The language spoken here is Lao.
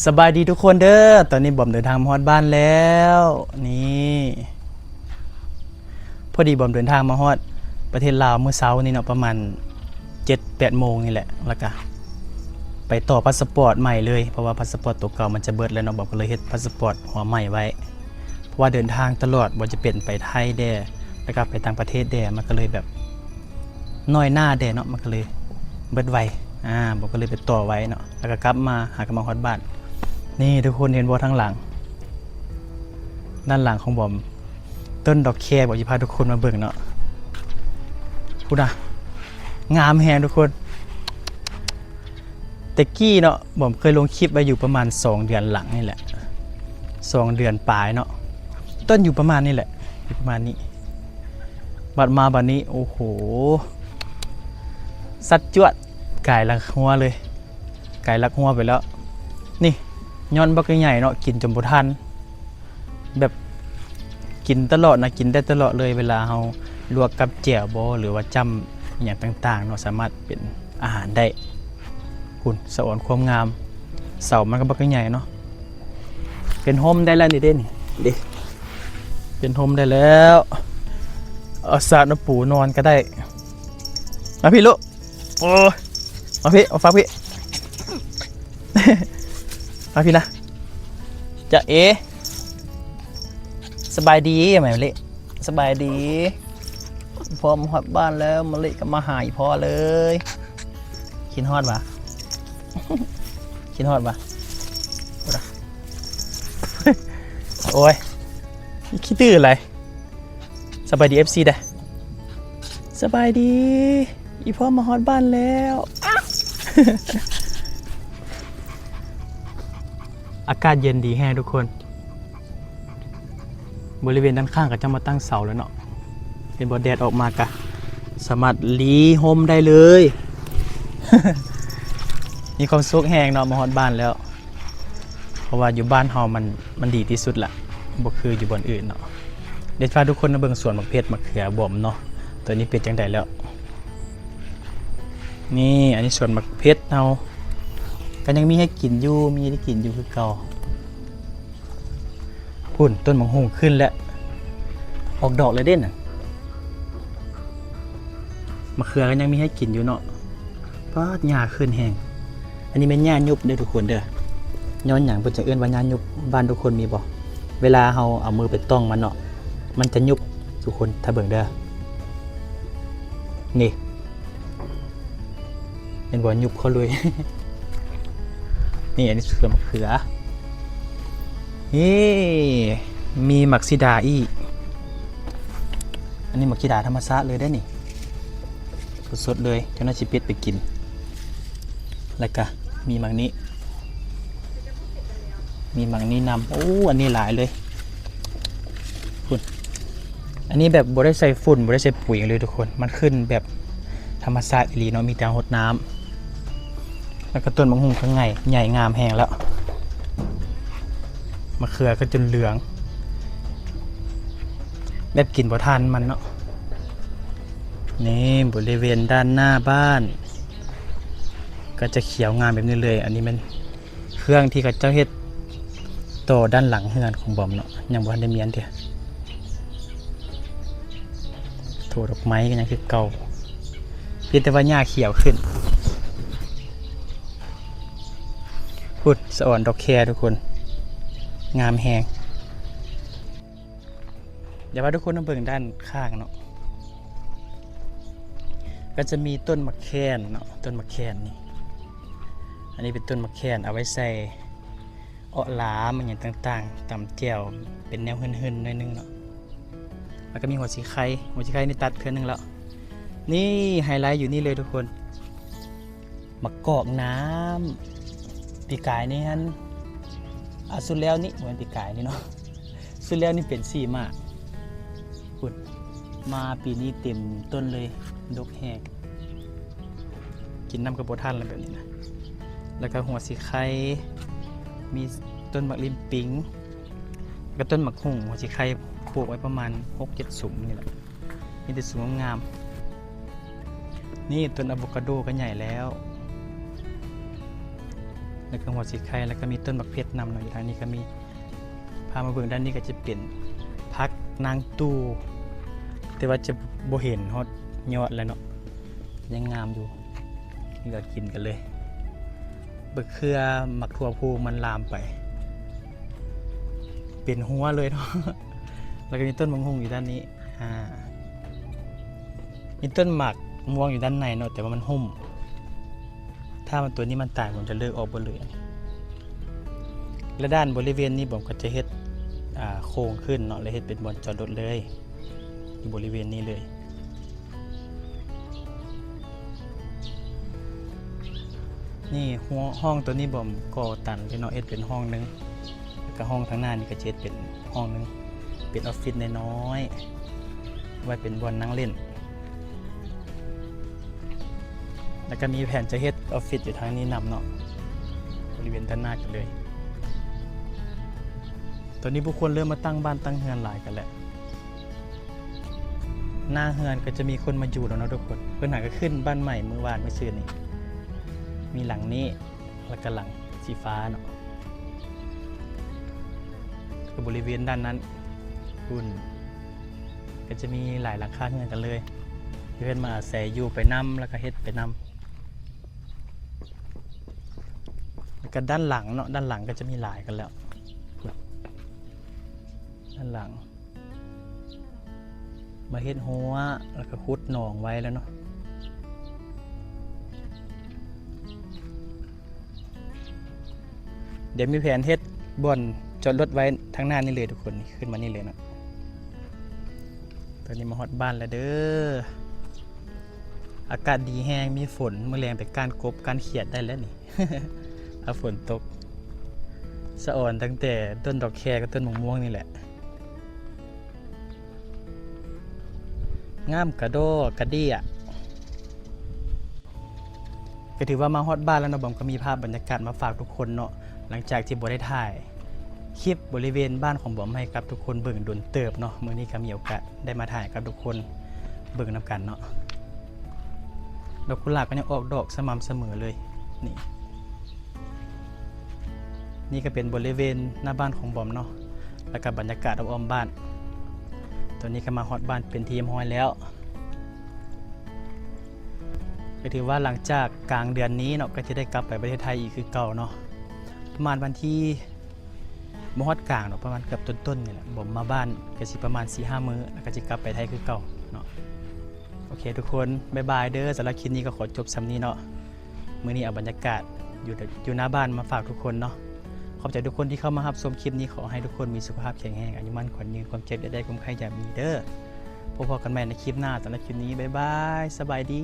ສະບາຍດີທຸກຄົນເດີ ຕອນນີ້ບອມເດີນທາງມາຮອດບ້ານແລ້ວ ນີ້ ພໍດີບອມເດີນທາງມາຮອດປະເທດລາວມື້ເຊົ້ານີ້ເນາະ ປະມານເຈັດແປດໂມງນີ້ແຫຼະ ແລ້ວກະໄປຕໍ່ພາສະປອດໃໝ່ເລີຍ ເພາະວ່າພາສະປອດໂຕເກົ່າມັນຈະເບິດແລ້ວເນາະ ບອມກໍເລີຍເຮັດພາສະປອດຫົວໃໝ່ໄວ້ ເພາະວ່າເດີນທາງຕະຫຼອດ ບໍ່ວ່າຈະເປັນໄປໄທແດ່ ແລ້ວກະໄປຕ່າງປະເທດແດ່ ມັນກໍເລີຍແບບ ນ້ອຍໜ້າແດ່ເນາະ ມັນກໍເລີຍເບິດໄວ ອາ ບອມກໍເລີຍໄປຕໍ່ໄວ້ເນາະ ແລ້ວກໍກັບມາ ຫາກັບມາຮອດບ້ານ ນີ້ທຸກຄົນເຫັນບໍ່ທາງຫຼັງ ດ້ານຫຼັງຂອງບອມ ຕົ້ນດອກແຄ ບອມຊິພາທຸກຄົນມາເບິ່ງເນາະ ພຸ້ນນະ ງາມແຮງທຸກຄົນ ແຕ່ກີ້ເນາະ ບອມເຄີຍລົງຄລິບໄວ້ຢູ່ປະມານສອງເດືອນຫຼັງນີ້ແຫຼະ ສອງເດືອນປາຍເນາະ ຕົ້ນຢູ່ປະມານນີ້ແຫຼະ ຢູ່ປະມານນີ້ ບັດມາບັດນີ້ ໂອ້ໂຫ ສັດຈວດ ກາຍຫຼັກຮົ້ວເລີຍ ກາຍຫຼັກຮົ້ວໄປແລ້ວ ນີ້ ຍ້ອນບັກໃຫຍ່ເນາະ ກິນຈົນບໍ່ທັນ ແບບກິນຕະຫຼອດນະ ກິນໄດ້ຕະຫຼອດເລີຍ ເວລາເຮົາລວກກັບແຈ່ວບໍ ຫຼືວ່າຈ້ຳອີ່ຫຍັງຕ່າງໆເນາະ ສາມາດເປັນອາຫານໄດ້ ພຸ້ນ ສະອອນຄວາມງາມ ເສົາມັນກໍບັກໃຫຍ່ເນາະ ເປັນຮົ່ມໄດ້ແລ້ວນີ້ເດ້ນີ້ ເດ້ ເປັນຮົ່ມໄດ້ແລ້ວ ເອົາສາດມາປູນອນກໍໄດ້ ມາພີ້ລູກ ໂອ້ຍ ມາພີ້ ມາຟັກພີ້ ມາພີ້ນະ ຈ໊ະເອ ສະບາຍດີ ແມ່ມະລິ ສະບາຍດີ ພໍ່ມາຮອດບ້ານແລ້ວ ມະລິກໍມາຫາອີ່ພໍ່ເລີຍ ຄິດຮອດຫວາ ຄິດຮອດຫວາ ໂອ້ຍ ຂີ້ດື້ຫຼາຍ. ສະບາຍດີ ເອັຟຊີ ເດີ້ ສະບາຍດີ ອີ່ພໍ່ມາຮອດບ້ານແລ້ວ ອາກາດເຢັນດີແຮງທຸກຄົນ ບໍລິເວນດ້ານຂ້າງກໍຈະມາຕັ້ງເສົາແລ້ວເນາະ ເຫັນບໍ່ ແດດອອກມາກະສາມາດລີຮົ່ມໄດ້ເລີຍ ມີຄວາມສຸກແຮງເນາະ ມາຮອດບ້ານແລ້ວ. ເພາະວ່າຢູ່ບ້ານເຮົາມັນ ມັນດີທີ່ສຸດລະ ບໍ່ຄືຢູ່ບ່ອນອື່ນເນາະ ດຽວຈະພາທຸກຄົນມາເບິ່ງສວນໝາກເຜັດ ໝາກເຂືອບອມເນາະ ຕອນນີ້ເປັນຈັ່ງໃດແລ້ວ ນີ້ ອັນນີ້ສວນໝາກເຜັດເຮົາ ກໍຍັງມີໃຫ້ກິນຢູ່ ມີໄດ້ກິນຢູ່ຄືເກົ່າ ພຸ້ນ ຕົ້ນໝາກຫຸ່ງຂຶ້ນແລ້ວ ອອກດອກແລ້ວເດ້ນະ ໝາກເຂືອກໍຍັງມີໃຫ້ກິນຢູ່ເນາະ ປາດ ຫຍ້າຂຶ້ນແຮງ ອັນນີ້ແມ່ນຫຍ້າຍຸບເດີ້ທຸກຄົນເດີ້ ຍ້ອນຫຍັງເພິ່ນຈຶ່ງເອີ້ນວ່າຫຍ້າຍຸບ ບ້ານທຸກຄົນມີບໍ່ ເວລາເຮົາເອົາມືໄປຕ້ອງມັນເນາະ ມັນຈະຍຸບ ທຸກຄົນຖ້າເບິ່ງເດີ້ ນີ້ ເຫັນບໍ່ ຍຸບເຂົ້າເລີຍ ນີ້ ອັນນີ້ສວນໝາກເຂືອ ນີ້ ມີໝາກສີດາອີກ ອັນນີ້ໝາກສີດາທຳມະຊາດເລີຍເດ້ນີ້ ສົດໆເລີຍ ເຈົ້າໜ້າຊິປິດໄປກິນ ແລ້ວກະມີໝາກນີ້ ມີໝາກນີ້ນຳ ໂອ້ ອັນນີ້ຫຼາຍເລີຍ ພຸ້ນ ອັນນີ້ແບບບໍ່ໄດ້ໃສ່ຝຸ່ນ ບໍ່ໄດ້ໃສ່ປຸຍຫຍັງເລີຍທຸກຄົນ ມັນຂຶ້ນແບບທຳມະຊາດອີ່ຫຼີເນາະ ມີແຕ່ຫົດນ້ຳ ແລ້ວກໍຕົ້ນໝາກຫຸ່ງກໍໃຫຍ່ ໃຫຍ່ງາມແຮງແລ້ວ ໝາກເຂືອກໍຈົນເຫຼືອງ ແບບກິນບໍ່ທັນມັນເນາະ ນີ້ ບໍລິເວນດ້ານໜ້າບ້ານ ກໍຈະຂຽວງາມແບບນີ້ເລີຍ ອັນນີ້ແມ່ນ ເຄື່ອງທີ່ເຂົາເຈົ້າເຮັດຕໍ່ດ້ານຫຼັງເຮືອນຂອງບອມເນາະ ຍັງບໍ່ທັນໄດ້ມ້ຽນເທື່ອ ໂຖດອກໄມ້ກໍຍັງຄືເກົ່າ ພຽງແຕ່ວ່າຫຍ້າຂຽວຂຶ້ນ ພຸ້ນ ສະອອນດອກແຄທຸກຄົນ ງາມແຮງ. ດຽວພາທຸກຄົນມາເບິ່ງດ້ານຂ້າງເນາະ ກໍຈະມີຕົ້ນໝາກແຄນເນາະ ຕົ້ນໝາກແຄນນີ້ ອັນນີ້ເປັນຕົ້ນໝາກແຄນ ເອົາໄວ້ໃສ່ເອາະຫຼາມ ອີ່ຫຍັງຕ່າງໆ ຕຳແຈ່ວ ເປັນແນວຫຶ່ນໆ ໜ້ອຍໜຶ່ງເນາະ ແລ້ວກໍມີຫົວສີໄຄ ຫົວສີໄຄນີ້ຕັດເທື່ອໜຶ່ງແລ້ວ ນີ້ ໄຮໄລຢູ່ນີ້ເລີຍທຸກຄົນ ໝາກກອກນ້ຳ ປີກາຍນີ້ຫັ້ນ ອາ ສຸດແລ້ວນີ້ ບໍ່ແມ່ນປີກາຍນີ້ເນາະ ສຸດແລ້ວນີ້ເປັນສີ່ໝາກ ພຸ້ນ ມາປີນີ້ເຕັມຕົ້ນເລີຍ ດົກແຮງ ກິນນ້ຳກໍບໍ່ທັນແລ້ວແບບນີ້ນະ ແລ້ວກໍຫົວສີໄຄ ມີຕົ້ນໝາກລິ້ນປິງ ແລ້ວກໍຕົ້ນໝາກຫຸ່ງ ຫົວສີໄຄ ປູກໄວ້ປະມານຫົກເຈັດສຸມນີ້ແຫຼະ ມີແຕ່ສຸມງາມໆ ນີ້ຕົ້ນອາໂວຄາໂດກໍໃຫຍ່ແລ້ວ ແລ້ວກໍຫົວສີໄຄ ແລ້ວກໍມີຕົ້ນບັກເຜັດນຳເນາະ. ຢູ່ທາງນີ້ກໍມີ ພາມາເບິ່ງດ້ານນີ້ກໍຈະເປັນຜັກນາງຕູ່ ແຕ່ວ່າຈະບໍ່ເຫັນຮອດຍອດແລ້ວເນາະ ຍັງງາມຢູ່. ນີ້ກໍກິນກັນເລີຍ ບັກເຂືອ ໝາກຖົ່ວພູມັນລາມໄປເປັນຮົ້ວເລີຍເນາະ. ແລ້ວກໍມີຕົ້ນບັກຫຸ່ງຢູ່ດ້ານນີ້ ອາ ມີຕົ້ນໝາກມ່ວງຢູ່ດ້ານໃນເນາະ ແຕ່ວ່າມັນຫຸ້ມ ຖ້າມັນ ຕົວນີ້ມັນຕາຍ ມັນຈະເລີກອອກເບິດເລີຍ. ແລະ ດ້ານບໍລິເວນນີ້ ບອມກໍຈະເຮັດ ອາ ໂຄ້ງຂຶ້ນເນາະ ແລະ ເຮັດເປັນບ່ອນຈອດລົດເລີຍ ຢູ່ບໍລິເວນນີ້ເລີຍ. ນີ້ ຫ້ອງ ຫ້ອງຕົວນີ້ບອມກໍ່ຕັນເລີຍເນາະ ເຮັດເປັນຫ້ອງໜຶ່ງ ແລ້ວກໍຫ້ອງທາງໜ້ານີ້ກໍຈະເຮັດເປັນຫ້ອງໜຶ່ງ ເປັນອອບຟິດນ້ອຍໆ ໄວ້ເປັນບ່ອນນັ່ງຫຼິ້ນ. ແລ້ວກໍມີແຜນຈະເຮັດອອບຟິດຢູ່ທາງນີ້ນຳເນາະ ບໍລິເວນດ້ານໜ້າກັນເລີຍ. ຕອນນີ້ຜູ້ຄົນເລີ່ມມາຕັ້ງບ້ານຕັ້ງເຮືອນຫຼາຍກັນແລ້ວ ໜ້າເຮືອນກໍຈະມີຄົນມາຢູ່ແລ້ວເນາະທຸກຄົນ. ເພິ່ນຫາກໍຂຶ້ນບ້ານໃໝ່ມື້ວານມື້ຊືນນີ້ ມີຫຼັງນີ້ ແລ້ວກໍຫຼັງສີຟ້າເນາະ. ຄືບໍລິເວນດ້ານນັ້ນພຸ້ນ ກໍຈະມີຫຼາຍຫຼັງຄາເຮືອນກັນເລີຍ ເພິ່ນມາອາໄສຢູ່ໄປນຳ ແລ້ວກໍເຮັດໄປນຳ. ແລ້ວກໍດ້ານຫຼັງເນາະ ດ້ານຫຼັງກໍຈະມີຫຼາຍກັນແລ້ວ ດ້ານຫຼັງ ມາເຮັດຮົ້ວ ແລ້ວກໍຂຸດໜອງໄວ້ແລ້ວເນາະ. ດຽວມີແຜນເຮັດບ່ອນຈອດລົດໄວ້ທາງໜ້ານີ້ເລີຍທຸກຄົນ ຂຶ້ນມານີ້ເລີຍເນາະ. ຕອນນີ້ມາຮອດບ້ານແລ້ວເດີ ອາກາດດີແຮງ ມີຝົນ ມື້ແລງໄປກ້ານກົບກ້ານຂຽດໄດ້ແລ້ວນີ້ ຖ້າຝົນຕົກ. ສະອອນຕັ້ງແຕ່ຕົ້ນດອກແຄກັບຕົ້ນໝາກມ່ວງນີ້ແຫຼະ ງາມກະດໍກະເດຍ. ກໍຖືວ່າມາຮອດບ້ານແລ້ວເນາະ ບອມກໍມີພາບບັນຍາກາດມາຝາກທຸກຄົນເນາະ ຫຼັງຈາກທີ່ບໍ່ໄດ້ຖ່າຍຄລິບບໍລິເວນບ້ານຂອງບອມໃຫ້ກັບທຸກຄົນເບິ່ງດົນເຕີບເນາະ. ມື້ນີ້ກໍມີໂອກາດໄດ້ມາຖ່າຍກັບທຸກຄົນເບິ່ງນຳກັນເນາະ. ດອກກຸຫຼາບກໍຍັງອອກດອກສະໝ່ຳສະເໝີເລີຍ ນີ້. ນີ້ກໍເປັນບໍລິເວນໜ້າບ້ານຂອງບອມເນາະ ແລ້ວກໍບັນຍາກາດອ້ອມໆບ້ານ. ຕອນນີ້ກໍມາຮອດບ້ານເປັນທີ່ຮຽບຮ້ອຍແລ້ວ ກໍຖືວ່າຫຼັງຈາກກາງເດືອນນີ້ເນາະ ກໍຈະໄດ້ກັບໄປປະເທດໄທອີກຄືເກົ່າເນາະ. ປະມານວັນທີ ບໍ່ຮອດກາງດອກ ປະມານເກືອບຕົ້ນໆນີ້ແຫຼະ ບອມມາບ້ານກໍຊິປະມານສີ່ຫ້າມື້ ແລ້ວກໍຊິກັບໄປໄທຄືເກົ່າເນາະ. ໂອເຄທຸກຄົນ ບາຍບາຍເດີ. ສຳລັບຄລິບນີ້ກໍຂໍຈົບສ່ຳນີ້ເນາະ. ມື້ນີ້ເອົາບັນຍາກາດຢູ່ ຢູ່ໜ້າບ້ານມາຝາກທຸກຄົນເນາະ. ຂອບໃຈທຸກຄົນທີ່ເຂົ້າມາຮັບຊົມຄລິບນີ້. ຂໍໃຫ້ທຸກຄົນມີສຸຂະພາບແຂງແຮງ, ອາຍຸໝັ້ນຂວັນຍືນ, ຄວາມເຈັບຢ່າໄດ້ໄດ້, ຄວາມໄຂ້ຢ່າມີເດີ. ພົບພໍ້ກັນໃໝ່ໃນຄລິບໜ້າ. ສຳລັບຄລິບນີ້ ບາຍບາຍ, ສະບາຍດີ.